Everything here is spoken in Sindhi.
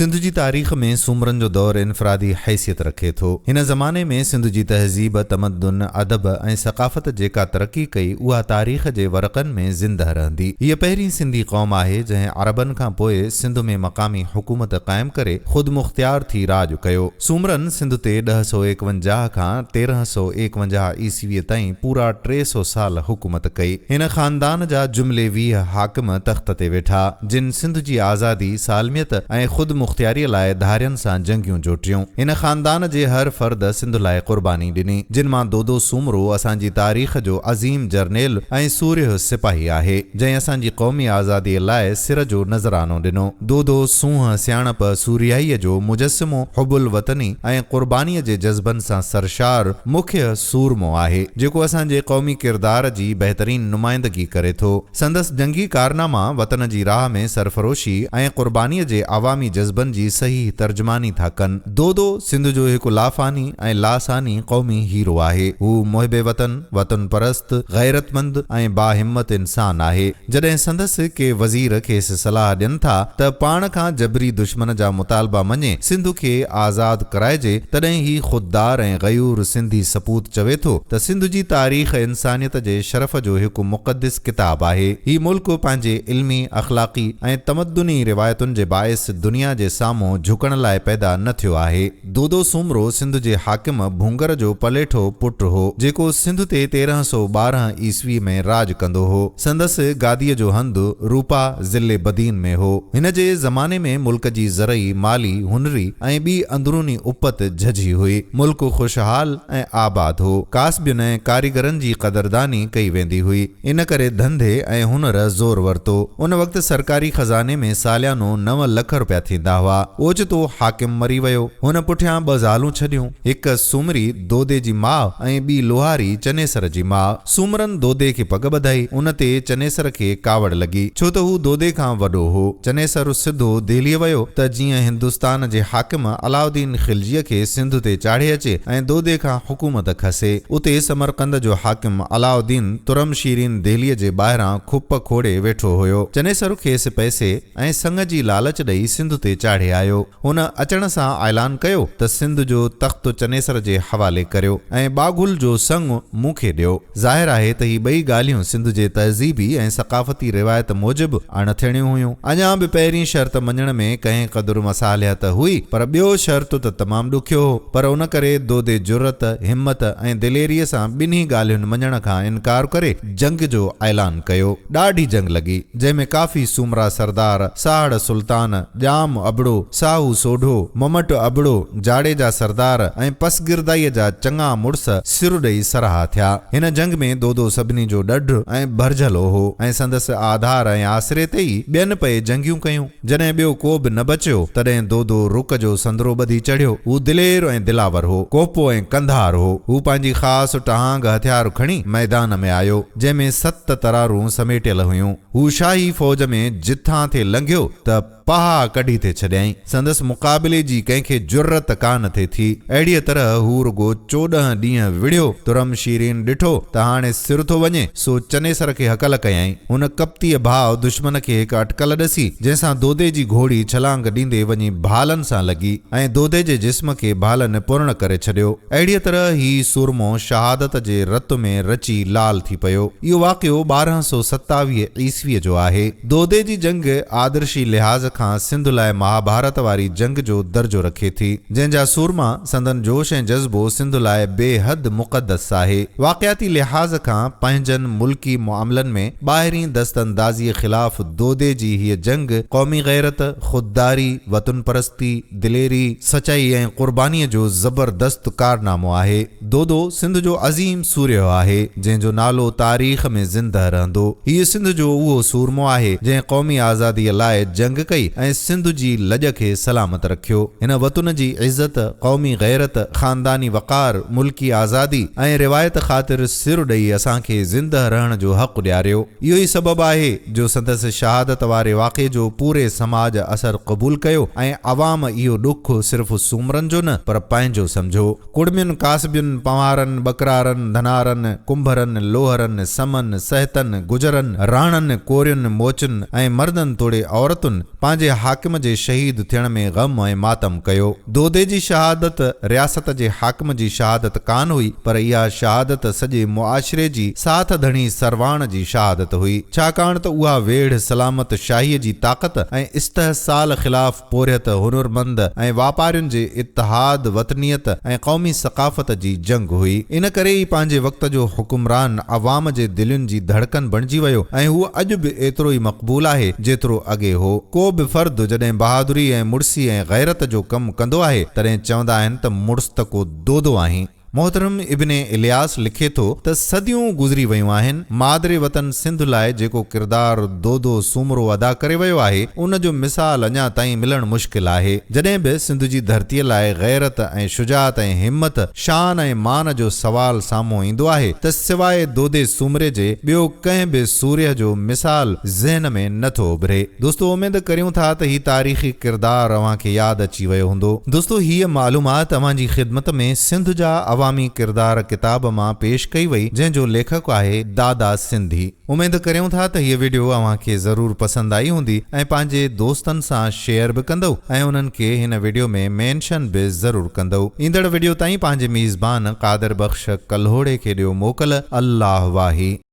سنڌ جي تاريخ ۾ سومرن جو دور انفرادي حيثيت رکي ٿو. هن زماني ۾ سنڌ جي تهذيب، تمدن، ادب ۽ ثقافت جيڪا ترقي ڪئي، اها تاريخ جي ورقن ۾ زندهه رهندي. هيء پهرين سنڌي قوم آهي، جنهن عربن کان پوء سنڌ ۾ مقامي حڪومت قائم ڪري خودمختيار ٿي راڄ ڪيو. سومرن سنڌ تي 1051 کان 1351 عيسويء تائين پورا 300 سال حڪومت ڪئي. هن خاندان جا جملي 20 حاڪم تخت تي ويٺا. جن سنڌ جي آزادي، سالميت ۽ خودمختياريء لاء ڌارين سان جنگيون جوٽيون. هن خاندان جي هر فرد سنڌ لاء قرباني ڏني، جن مان دودو سومرو اسان جي تاريخ جو عظيم جرنيل ۽ سورهيه سپاهي آهي، جنهن اسان جي قومي آزاديء لاء سر جو نذرانو ڏنو. دودو سونهن، سياڻپ، سورهيائيء جو مجسمو، حب الوطني ۽ قربانيء جي جذبن سان سرشار مکيه سورمو آهي، جيڪو اسان جي قومي ڪردار جي بهترين نمائندگي ڪري ٿو. سندس جنگي ڪارناما وطن جي راهه ۾ سرفروشي ۽ قربانيء جي عوامي جذبن جي صحيح ترجماني ٿا ڪن. دودو سنڌ جو هڪ لافاني ۽ لاثاني قومي هيرو آهي. هو محب وطن، وطن پرست، غيرتمند ۽ باهمت انسان آهي. جڏهن سندس ڪي وزير کيس صلاح ڏين ٿا ته پاڻ کان جبري دشمن جا مطالبا مڃي سنڌ کي آزاد ڪرائجي، تڏهن هي خوددار ۽ غيور سنڌي سپوت چوي ٿو ته سنڌ جي تاريخ انسانيت جي شرف جو هڪ مقدس ڪتاب آهي. هي ملڪ پنهنجي علمي، اخلاقي ۽ تمدني روايتن جي باعث دنيا جي سامهون جهڪڻ لاء پيدا نه ٿيو آهي. دودو سومرو سنڌ جي حاڪم ڀونگر جو پليٺو پٽ هو، جيڪو سنڌ تي 1312 عيسوي ۾ راڄ ڪندو هو. سندس گاديء جو هنڌ روپا ضلعي بدين ۾ هو. هن جي زماني ۾ ملڪ جي زرعي، مالي، هنري ۽ ٻي اندروني اپت جهجهي هئي. ملڪ خوشحال ۽ آباد هو. ڪاسبين ۽ ڪاريگرن جي قدرداني ڪئي ويندي هئي. ان ڪري ڌنڌي ۽ هنر زور ورتو. ان وقت سرڪاري خزاني ۾ ساليانو نو لک رپيا ٿيندا هئا. اوچتو حاڪم مري ويو. هن پٺيان ٻه زالون ڇڏيون. هڪ سومري دودي جي ماء ۽ ٻي لوهاري چنيسر جي ماء. سومرن دودي کي پڳ ٻڌائي. ان تي چنيسر کي ڪاوڙ لڳي، ڇو ته هو دودي کان وڏو هو. چنيسر سڌو دهليء ويو ته جيئن هندستان جي حاڪم علاؤالدين خلجيء کي سنڌ تي چاڙهي اچي ۽ دودي کان حڪومت کسي. اتي سمرقند جو حاڪم علاؤالدين ترم شيرين دهليء جي ٻاهران کپ کوڙي ويٺو هيو. چنيسر کيس پئسي ۽ سڱ جي لالچ ڏئي سنڌ تي چاڙهي آيو. هن اچڻ سان اعلان ڪيو ته سنڌ جو تخت چنيسر جي حوالي ڪريو ۽ ٻاگهل جو سڱ مون کي ڏيو. ظاهر آهي ته هي ٻئي ڳالهيون سنڌ جي تهذيبي ۽ ثقافتي روايت موجب اڻ ٿيڻيون هيون. اڃا به پهرين شرط مڃڻ ۾ ڪنهن قدر مصالحت هئي، پر ٻيو شرط ته تمام ڏکيو هو. پر ان ڪري دودي جرئت، همت ۽ دليريء سان ٻنهي ڳالهين مڃڻ کان انڪار ڪري جنگ جو اعلان ڪيو. ڏاڍي جنگ لڳي، جنهن ۾ ڪافي سومرا سردار، ساهڙ سلطان، ڄام ابڙو، ساهو سوڍو، ممٽ ابڙو، جاڙيجا سردار ۽ پسگردائيء جا چڱا مڙس سر ڏئي سرها ٿيا. هن جنگ ۾ دودو سڀني جو ڏڍ ۽ ڀرجهلو هو ۽ سندس آڌار ۽ آسري تي ئي ٻين پئي جنگيون ڪيون. جڏهن ٻيو ڪو به نه بچيو، تڏهن دودو رڪ جو سندرو ٻڌي چڙهيو. هو دلير ۽ دلاور هو. ڪوپو ۽ ڪنڌار هو. هو پنهنجي خاص ٽهانگ هٿيار کڻي ميدان ۾ آيو، جنهن ۾ ست ترارون سميٽيل هيون. هو شاهي فوج ۾ جتان ٿي لنگهيو ته پها ڪڍي ٿي ڇڏيائين. سندس مقابلي جي ڪنهن کي جرئت ڪانه ٿي ٿي. اهڙيء طرح هو رڳو 14 ڏينهن وڙهيو. ترم شيرين ڏٺو ته هاڻي سر ٿو وڃي، سو چنيسر کي هڪل ڪيائين. هن ڪپتيء ڀاء دشمن کي هڪ اٽڪل ڏسي، جنهن سان دودي جي گهوڙي ڇلانگ ڏيندي وڃي ڀالن سان لڳي ۽ دودي جي جسم کي ڀالن پورڻ ڪري ڇڏيو. اهڙيء طرح هي سورمو شهادت جي رت ۾ رچي لال ٿي پيو. اهو واقعو 1227 عيسويء جو آهي. دودي جي جنگ آدرشي لحاظ کان سنڌ لاء مهاڀارت واري جنگ جو درجو رکي ٿي، جنهن جا سورما، سندن جوش ۽ جذبو سنڌ لاء بي حد مقدس آهي. واقعاتي لحاظ کان پنهنجن ملڪي معاملن ۾ ٻاهرين دست اندازيء خلاف دودي جي هيء جنگ قومي غيرت، خودداري، وطن پرستي، دليري، سچائي ۽ قربانيء جو زبردست ڪارنامو آهي. دودو سنڌ جو عظيم سورهيه آهي، جنهن جو نالو تاريخ ۾ زندهه رهندو. هيء سنڌ جو اهو سورمو آهي، جنهن قومي آزاديء لاء جنگ ڪئي ۽ سنڌ جي لڄ کي سلامت رکيو. هن وطن جي عزت، قومي غيرت، خانداني وقار، ملڪي آزادي ۽ روايت خاطر سر ڏئي اسان کي زندهه رهڻ جو حق ڏياريو. اهو ئي سبب آهي جو سندس شهادت واري واقعي جو پوري سماج اثر قبول ڪيو ۽ عوام اهو ڏک صرف سومرن جو نه پر پنهنجو سمجهيو. ڪڙمين، ڪاسبين، پنوهارن، ٻڪرارن، ڌنارن، ڪنڀرن، لوهرن، سمن، سهتن، گجرن، راڻن، ڪورين، موچن ۽ مردن توڙي عورتن پنهنجي حاڪم جي شهيد ٿيڻ ۾ غم ۽ ماتم ڪيو. دودي جي شهادت رياست جي حاڪم جي شهادت ڪانه هئي، پر اها شهادت سڄي معاشري جي ساٿ ڌڻي سرواڻ جي شهادت هئي، ڇاڪاڻ ته اها ويڙهه سلامت شاهيء جي طاقت ۽ استحصال خلاف پورهيت، هنرمند ۽ واپارين جي اتحاد، وطنيت ۽ قومي ثقافت جي جنگ هئي. ان ڪري ئي پنهنجي وقت جو حڪمران عوام جي دلين جي ڌڙڪن بڻجي ويو ۽ هو اڄ به ايترو ئي مقبول آهي، جيترو اڳي هو. ڪو به فرد جڏهن بهادري ۽ مڙسي ۽ غيرت جو ڪم ڪندو آهي، تڏهن چوندا آهن ته مڙس ته ڪو دودو آهين. محترم ابن الياس لکي ٿو ته صديون گذري ويون آهن، مادر وطن سنڌ لاء جيڪو ڪردار دودو سومرو ادا ڪري ويو آهي، ان جو مثال اڃا تائين ملڻ مشڪل آهي. جڏهن به سنڌ جي ڌرتيء لاء غيرت ۽ شجاعت ۽ همت، شان ۽ مان جو سوال سامهون ايندو آهي ته سواء دودي سومري جي ٻيو ڪنهن به سورهيه جو مثال ذهن ۾ نه ٿو اڀري. دوستو اميد ڪريون ٿا ته هي تاريخي ڪردار اوهان کي ياد اچي ويو هوندو. دوستو هيء معلومات اوهان جي خدمت ۾ سنڌ جا عوامي ڪردار ڪتاب مان پيش ڪئي وئي جنهن جو ليکڪ آهي دادا سنڌي. اميد ڪريون ٿا ته هيء وڊيو اوهان کي ضرور پسند آئي هوندي ۽ پنهنجي دوستن سان شيئر به ڪندؤ ۽ انهن کي هن وڊيو ۾ مينشن به ضرور ڪندؤ. ايندڙ وڊيو تائين پنهنجي ميزبان قادر بخش ڪلهوڙي کي ڏيو موڪل الله واهي.